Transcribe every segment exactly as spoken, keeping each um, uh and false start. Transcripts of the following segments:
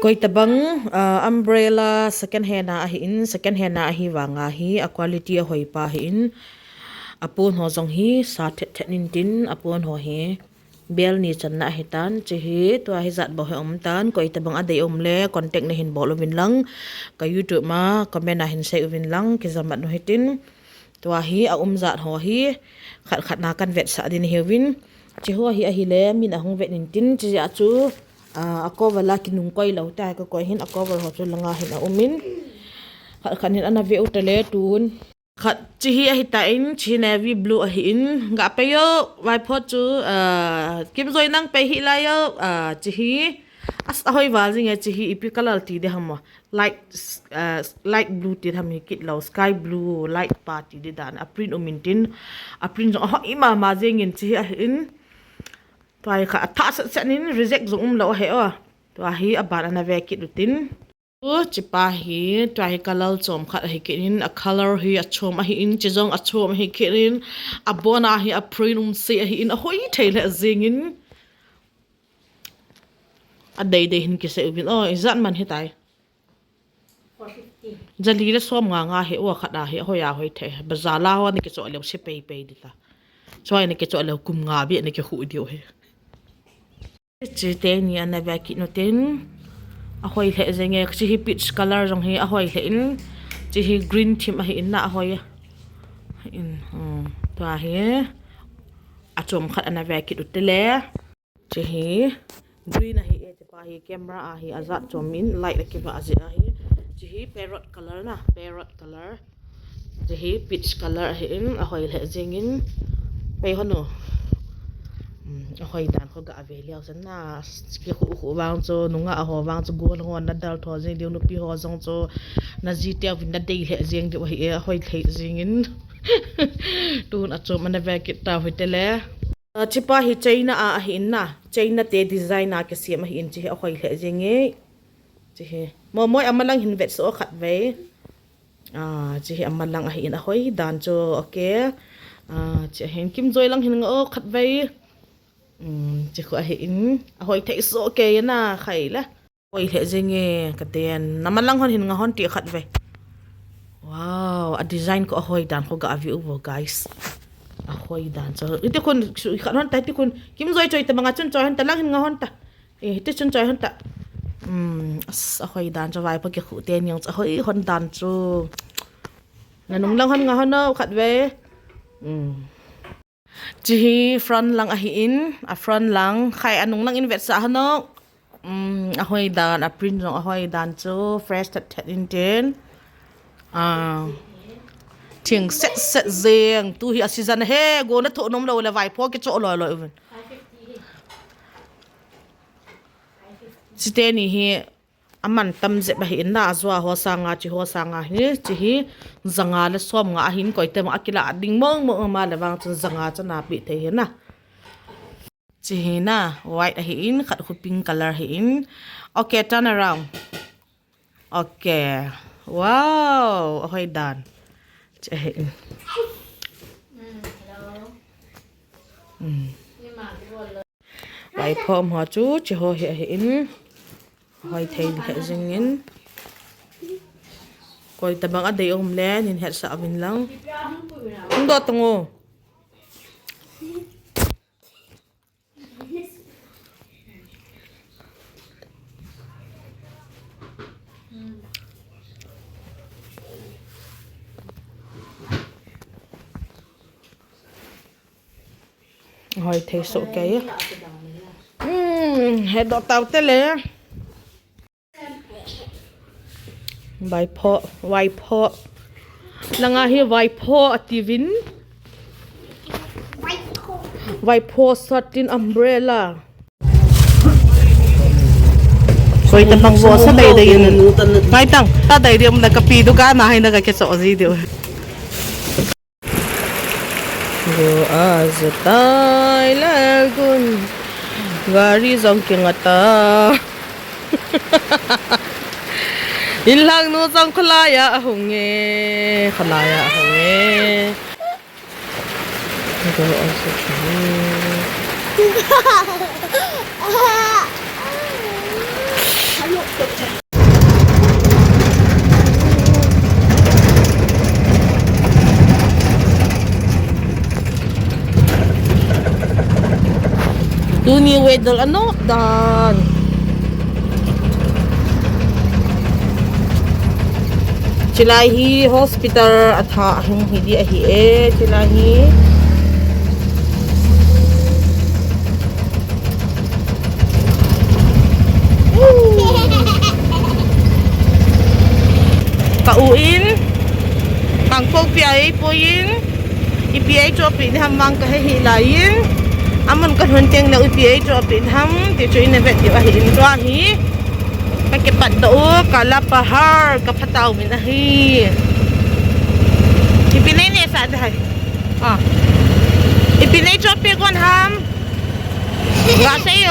Koitabang, ah, umbrella second hand a ahi in, second hand a ahi vanga hi, a quality ahoi pa ahi in, a pon ho jong hi sa thet thet in tin, a pon ho hi bel ni channa ahi tan, chi hi, tua hi jat bou hi um tan, koitabang adei um le, contact na hin bol uvin lang, ka YouTube ma, comment a hin sei uvin lang, kijamat nu hitin, tua hi a um jat ho hi, khat khat na kan vetsah ding hiuvin, chi ho hi ahile, min ahung vet in tin, chi a chu, ah, a cover la kinung koi lou ta, ka koi hin a cover ho chu langa hin a um in, khat khat hin ana ve u ta le tun. Khat chi hi ahi tan, chi hi navy blue ahi in, ga pe yo, Vaipho chu, ah, Kimjoi nang pe hi la yo, ah, chi hi, as ahoi val jing e, chi hi ipi color ti de ham, light, ah, light blue ti ham hi kit lou, sky blue, light pa ti di dan, a print um in tin, a print jong ahoi mama jing in chi hi ahi in, tua hi kha a tha set set in reject jong um lou ahi o, tua hi a ban ana ve kit u tin. Chu, chi pa hi, tua hi color chom khat ahi kit in, a color hi a chom ahi in, chi jong a chom ahi kit in, a bon a hi a print um se ahi in, ahoi thei le jing in. Adei dei hin kisei uvin, o, ijat man hitai. Four fifty. Jali le som nga nga hi, o, khat a hi, ahoi ahoi thei. Bazar la ho ni kicho leu se pei pei di ta. Choi ni kicho leu kum nga bi ni kikhu diu hi. Chi teni ana ve kit nu tin, ahoi le jing e, chi hi peach color jong hi ahoi le in, chi hi green thim ahi in na ahoi in, hmm, tua hi, a chom khat ana ve kit u te le, chi hi, green ahi e, chi pa hi camera a hi a jat chom in, light a kiva a ji ahi, chi hi parrot color na, parrot color. Chi hi peach color ahi in, ahoi le jing in. Pei hon o. Hmm, ahoi dan kho ga ve leu sen na. Kikhu khu vang chu, nunga aho vang chu, gol ngon na dal tho jing diu, nupi ho jong chu, na ji te uvin na dei le jing diu ahi e, ahoi thei jing in. Tun a chom ana ve kit ta hoi te le. Ah, chi pa hi China a ahi in na. China te design a kisiam ahi in, chi hi ahoi le jing e. Chi hi. Mo moi amalang hin vetsah o khat vei. Ah, chi hi amalang ahi in ahoi dan chu, okay. Ah, chi hin Kimjoi lang hin nga o khat vei. Um, chi khu ahi in ahoi thei so, okay na khai le. Hoi le jing e ka den. Na malang hon hin nga hon ti khat vei. Wow, a design kho ahoi dan kho ga ve u vo, guys. Ahoi dan chu. Iti khun khat hon ta, iti khun Kimjoi choi ta, manga chun choi hon ta, lang hin nga hon ta. Eh, ti chun choi hon ta. Hmm, as, ahoi dan chu, Vaipho kikhu teni chu ahoi hon dan chu. Na nung lang hon nga hon o khat vei. Hmm. Chi hi front lang ahi in, a front lang, khai a nung lang in vetsah hon o. Hmm, ahoi dan, a print jong ahoi dan chu, fresh thet thet in tin. Ah, thing set set jeng, tu hi a season ahi, go na tho nom lou le Vaipho kicho loi loi uvin. Chi teni hi, aman tam jep ahi in na, ajua ho sanga, chi ho sanga hi, chi hi, janga le som nga ahin, koitabang akila ding mong mong ama le vang chun janga chana pi thei hi na. Chi hi na, white ahi in, khat khu pink color ahi in. Okay, turn around. Okay. Wow, ahoi dan. Chi ahi in. Hmm. Vaipho um ho chu, chi ho hi ahi in. Hoi thei le jing in. Koitabang adei um le, nin hetsah uvin lang. Hung doh tang o. Hoi thei soh kei. Hmm, hedoh tau te le. Vaipho, Vaipho. Langa hi Vaipho atiuvin. Vaipho satin umbrella. Koitabang vohsa dei dei in. Ngai tang, ta dei dei um da kapi dukan a hi na ka kecho ji diu. Go a ja tai la gun. Gari jong kinga ta. Inlhang nu jong kholai a ahung e, kholai a ahung e. Go a ja tai. Tuni weather anop dan. Chulai hi hospital athah hung hi di ahi e, chulai hi. Ka u in, Kangpokpi a eipui in, ipi eichohpeh ding ham vang kahe hih lai in, amun kalhun teng leh ipi eichohpeh ding ham, ti chu ina vet diu ahi in tua hi. Ka kipat doh u, Kala Pahar, ka phatau min ahi. Ipi nei nehsah ding ham. Ah. Ipi neichohpeh gon ham. Ga sei o.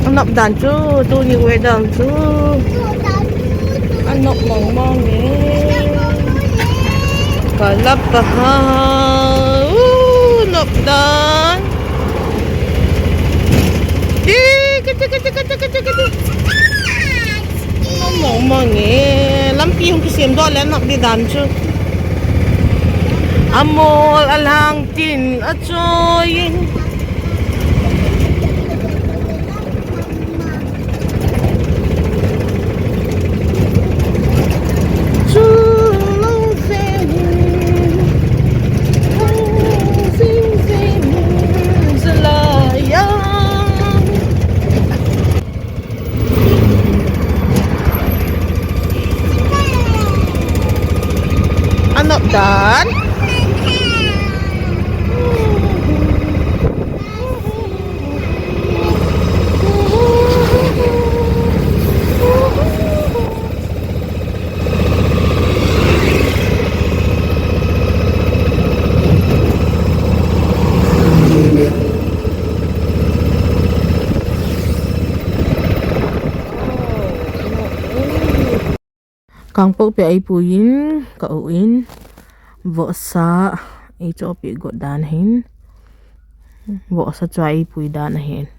Anop dan chu, tuni weather chu. Anop mong mong e. Kala Pahar. Uh, nop dan. Di, kati, kati, kati, kati, kati. Anop mong mong e. Lampi hung kisem doh le anop di dan chu. Amol alhang tin achoi in. Anop dan. Kangpokpi a eipui in, ka u in, vohsa eichohpeh got dan ahin. Vohsa chu eipui dan ahin.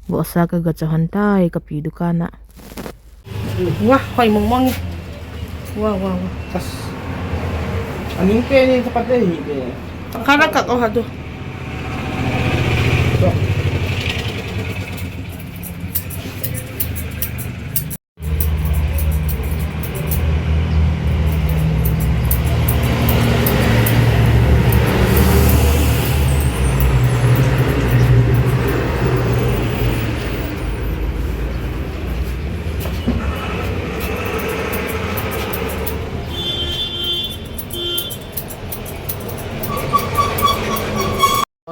Vohsa ka gachoh hon tai, ka pi dukan a. Wah, hoi mong mong e. Wah, wah, wah. As. Aning pe ni sapat de hi pe. Kara kak o hadu.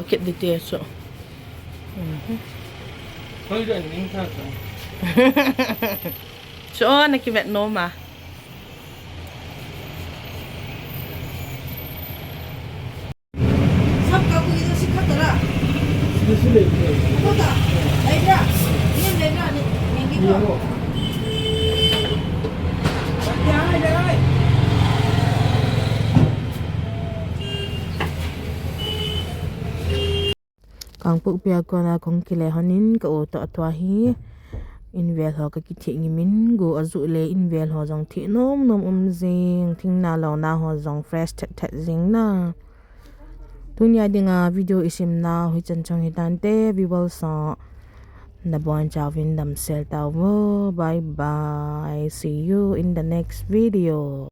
Kit di te so. Mhm. Hoi da ning ta ta. So, na kivet nom a. Sab ka koi to sikha tara. Kota. Aira. Ni le na ni. Ni ko. Kangpokpi a kona kahung kile hon in ka u toh tua hi. In vel ho ka kitheh ngim in, go ajuh le in vel ho jong theh nom nom um jing, thingna lona ho jong fresh thet thet jing na. Tunia dinga video isimna hichan chang hitante, viewers ho nabonchauvin damsel tauvo. Bye bye. See you in the next video.